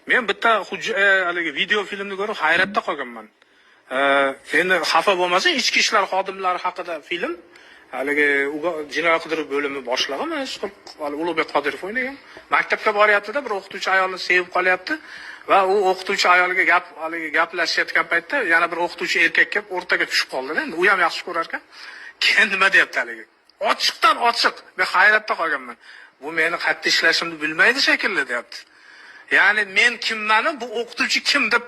Men bitta haligi video filmni ko'rib hayratda qolganman. Endi xafa bo'lmasin, ichki ishlar xodimlari haqida film. Haligi jinoyat qidiruv bo'limi boshlig'imi, hali Ulug'bek Qodirov o'ynagan. Maktabga boryapti-da, bir o'qituvchi ayolni sevib qolyapti va u o'qituvchi ayolga gap, haligi gaplashayotgan paytda yana bir o'qituvchi erkak kelib o'rtaga tushib qoldi. Endi u ham yaxshi ko'rar ekan. Keyin nima deyapti haligi? Ochiqdan ochiq. Men hayratda qolganman. "Bu meni qayerda ishlashimni bilmaydi shekilli", deyapti. Ya'ni men kimmani, bu o'qituvchi kim deb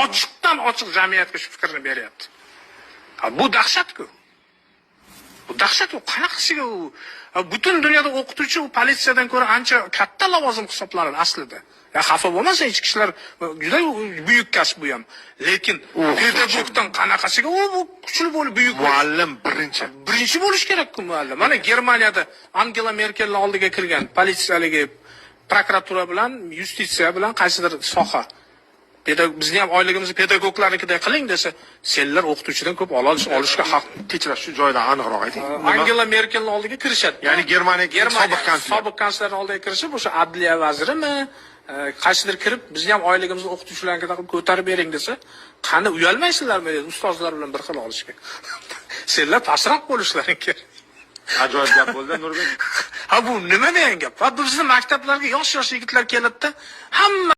ochiqdan ochiq jamiyatga shu fikrni beryapti. Ha, bu dahshat-ku. Bu dahshat. U qanaqasiga u? Ha, butun dunyoda o'qituvchi u politsiyadan ko'ra ancha katta lavozim hisoblanadi aslida. Ya xafa bo'lmasin, ichki ishlar juda buyuk kasb bu ham. Lekin pedagogdan qanaqasiga u bu kuchli bo'lib, buyuk bo'lish- Muallim birinchi. Birinchi bo'lish kerak-ku muallim. Mana Germaniyada Angela Merkelni oldiga kirgan politsiyaligi, prokuratura bilan yustitsiya bilan qaysidir soha. "Bizni ham oyligimizni pedagoglarnikiday qiling", desa, "Senlar o'qituvchidan ko'p olishga haq" Kechirasiz, shu joydan aniqroq ayting. Nima? Angela Merkelni oldiga kirishadi. Ya'ni Germaniya Germaniya sobiq kansleri. Sobiq kanslerni oldiga kirishib, o'sha adliya vazirimi, qaysidir kirib, "Bizni ham oyligimizni o'qituvchilarnikiday qilib ko'tarib bering", desa, "Qani, uyalmaysizlarmi?" dedi, "Ustozlar bilan bir xil olishga. Senlar pastroq bo'lishlaring kerak." Ajoyib gap bo'ldi, Nurbek. Ha, bu nima degan gap? Ha, bizni maktablarga yosh yosh yigitlar keladida, hamma